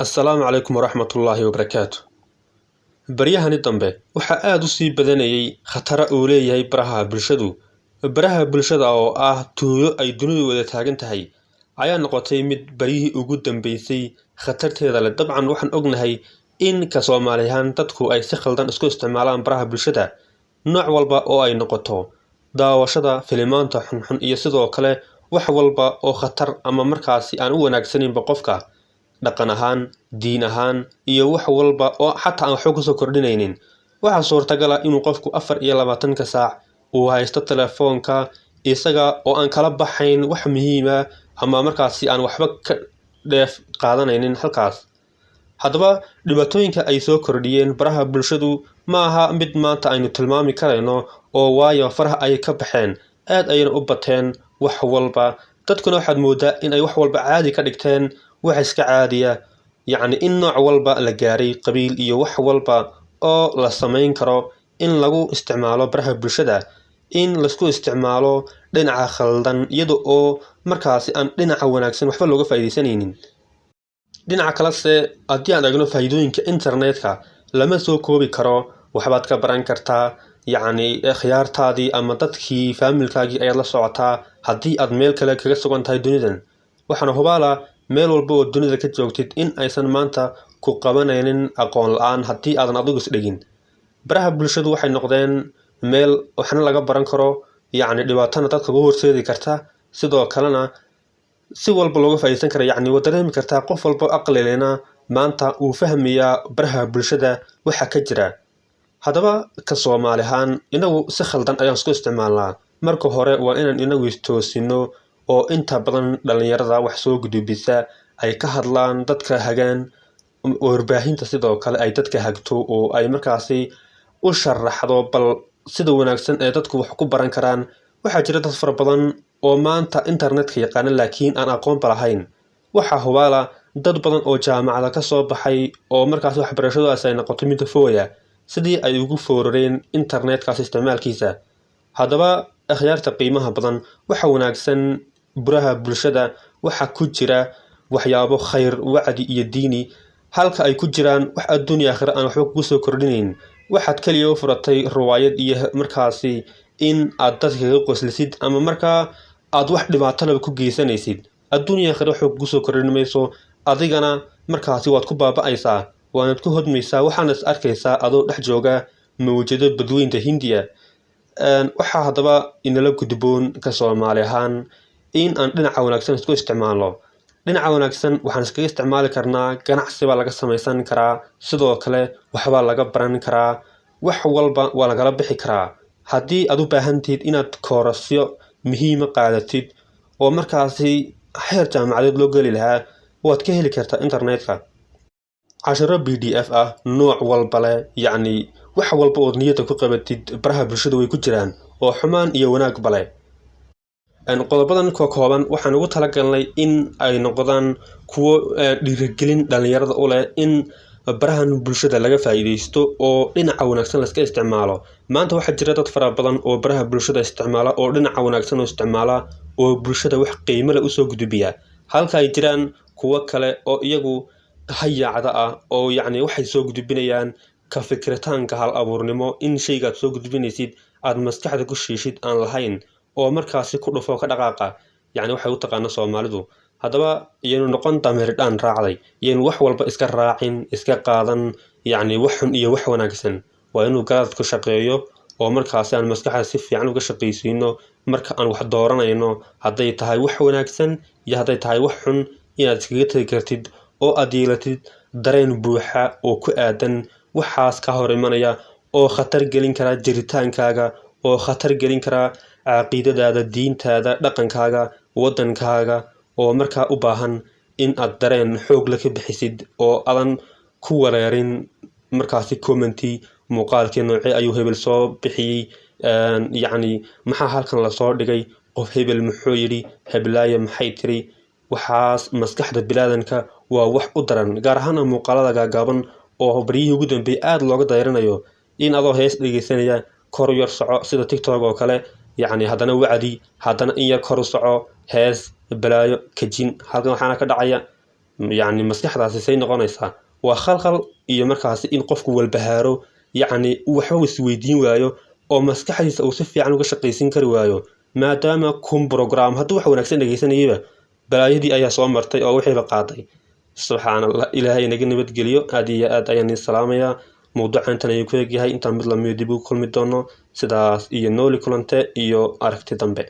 Assalaamu calaykum waraxmatullaahi wabarakaatu. Baryahani dambe waxaa aada u sii badanayay khatara uu leeyahay baraha bulshadu. Baraha bulshada oo ah tuulo ay dunidu wada taagan tahay ayaa noqotay mid baryihii ugu dambeysay khatarteeda leh. Dabcan waxaan ognahay in ka Soomaali ahaan dadku ay si khaldan isku isticmaalaan baraha bulshada, nooc walba oo ay noqoto, daawashada filimaanta xunxun iyo sidoo kale wax walba oo khatar ama markaasi aan u wanaagsaninba qofka dhaqan ahaan, diin ahaan iyo wax walba oo xataa aan waxba kusoo kordhinaynin. Waxaa suurtagal ah inuu qofku 24-ka saac uu haysto telefoonka isaga oo aan kala baxayn wax muhiima ama markaasi aan waxba ka dheef qaadanaynin halkaas. Haddaba dhibaatooyinka ay soo kordhiyeen baraha bulshadu ma aha mid maanta aynu tilmaami karayno, oo waayo faraha ay ka baxeen, aad ayayna u bateen wax walba. Dadkuna waxaad moodaa in ay wax walba caadi ka dhigteen, wax iska caadiya, yacni in nooc walba la gaaray, qabiil iyo wax walba oo la samayn karo in lagu isticmaalo baraha bulshada, in laisku isticmaalo dhinaca khaldan iyada oo markaasi aan dhinaca wanaagsan waxba looga faa'iidaysanaynin. Dhinaca kalese haddii aan eegno faa'iidooyinka internetka, lama soo koobi karo. Waxbaad ka baran kartaa, yacni khiyaartaadii ama dadkii faamilkaagii ayaad la socotaa haddii aad meel kale kaga sugan tahay dunidan. Waxaana hubaala meel walba oo dunida ka joogtid in aysan maanta ku qabanaynin aqoon la-aan haddii aadan adigu isdhigin. Baraha bulshadu waxay noqdeen meel waxna laga baran karo, yacni dhibaatana dadka ugu horseedi karta, sidoo kalena si walba looga faa'iidaysan kara. Yacni waad dareemi kartaa, qof walba aqli lehna maanta uu fahmayaa baraha bulshada waxa ka jira. Haddaba ka Soomaali ahaan inagu si khaldan ayaan isku isticmaalnaa. Marka hore waa inaan inagu istoosino, oo inta badan dhalinyarada wax soo gudubisa ay ka hadlaan, dadka hagaan, warbaahinta sidoo kale ay dadka hagto oo ay markaasi u sharaxdo bal sida wanaagsan ee dadku wax ku baran karaan. Waxaa jira dad fara badan oo maanta internetka yaqaana laakiin aan aqoonba lahayn. Waxaa hubaala dad badan oo jaamacada ka soo baxay oo markaasi waxbarashadaas ay noqoto mid fooya sidii ay ugu foorareen internetkaas isticmaalkiisa. Haddaba akhyaarta qiimaha badan, waxa wanaagsan buraha bulshada waxa ku jira waxyaabo khayr, wacdi iyo diini, halka ay ku jiraan wax adduun iyo aakhira aan waxba kugu soo kordhinayn. Waxaad kaliya u furatay riwaayad iyo markaasi in aad dadka kaga qoslisid ama markaa aad wax dhibaato leba ku geysanaysid. Adduun iyo aakhira waxba kugu soo kordhin mayso, adigana markaasi waad ku baaba'aysaa, waanad ku hodmaysaa, waxaana is arkaysaa adoo dhex jooga mawjado badweynta Hindiya. Waxaa haddaba inala gudboon ka Soomaali ahaan in aan dhinaca wanaagsan isku isticmaalno. Dhinaca wanaagsan waxaan iskaga isticmaali karnaa ganacsi baa laga samaysan karaa, sidoo kale waxbaa laga baran karaa, wax walba waa lagala bixi karaa. Haddii aad u baahantiid inaad koorasyo muhiima qaadatid oo markaasi heer jaamacadeed loo geli lahaa, waad ka heli kartaa internetka casharo PDF ah, nooc walba leh. Yacni wax walba ood niyadda ku qabatid baraha bulshada way ku jiraan, oo xumaan iyo wanaagba leh. Qodobadan ka kooban waxaan ugu talagalnay in ay noqdaan kuwo dhiirigelin dhalinyarada u leh in barahan bulshada laga faa'iidaysto oo dhinaca wanaagsan laska isticmaalo. Maanta waxaa jira dad fara badan oo baraha bulshada isticmaala oo dhinaca wanaagsan u isticmaala oo bulshada wax qiimo leh usoo gudbiya, halka ay jiraan kuwo kale oo iyagu hayaacda ah oo yacni waxay soo gudbinayaan ka fikiritaanka hal abuurnimo in shaygaad soo gudbinaysid aad maskaxda ku shiishid aan lahayn, oo markaasi ku dhufo ka dhaqaaqa, yacni waxay u taqaano Soomaalidu. Haddaba yaynu noqon dameerdhaan raacday, yaynu wax walba iska raacin, iska qaadan, yacni wax xun iyo wax wanaagsan. Waa inuu garaad ku shaqeeyo oo markaasi aan maskaxda si fiican uga shaqaysiino marka aan wax dooranayno, hadday tahay wax wanaagsan iyo hadday tahay wax xun, inaad iskaga tegi kartid oo aad yeelatid dareen buuxa oo ku aadan waxaas ka hor imanaya oo khatar gelin kara jiritaankaaga, oo khatar gelin kara caqiidadaada, diintaada, dhaqankaaga, waddankaaga, oo markaa u baahan in aad dareen xoog la ka bixisid oo adan ku wareerin markaasi commenty muuqaalkii noocee ayuu hebel soo bixiyey, yacni maxaa halkan lasoo dhigay, qof hebel muxuu yidhi, heblaayo maxay tiri. Waxaas maskaxda bilaadanka waa wax u daran, gaar ahaan muuqaalada gaagaaban oo baryihii ugu dambeeyay aada looga dayranayo in adoo hees dhegeysanaya kor yar soco sida TikTok oo kale. Yacni haddana wacdi, haddana in yar kor u soco, hees, balaayo kajin halkan waxaana ka dhacaya. Yacni maskaxdaasi say noqonaysaa? Waa khalkhal iyo markaasi in qofku walbahaaro, yacni waxba isweydiin waayo oo maskaxdiisa uu si fiican uga shaqaysin kari waayo, maadaama kun program hadduu wax wanaagsan dhegeysanayaba balaayadii ayaa soo martay oo wixiiba qaaday. Subxaan Allah, Ilaahay inaga nabadgeliyo. Aad iyo aad ayaan idin salaamayaa. Mawduuca intan ayuu ku egyahay. Intaan mid lamid dib ugu kulmi doono, sidaas iyo nooli kulante iyo aragti dambe.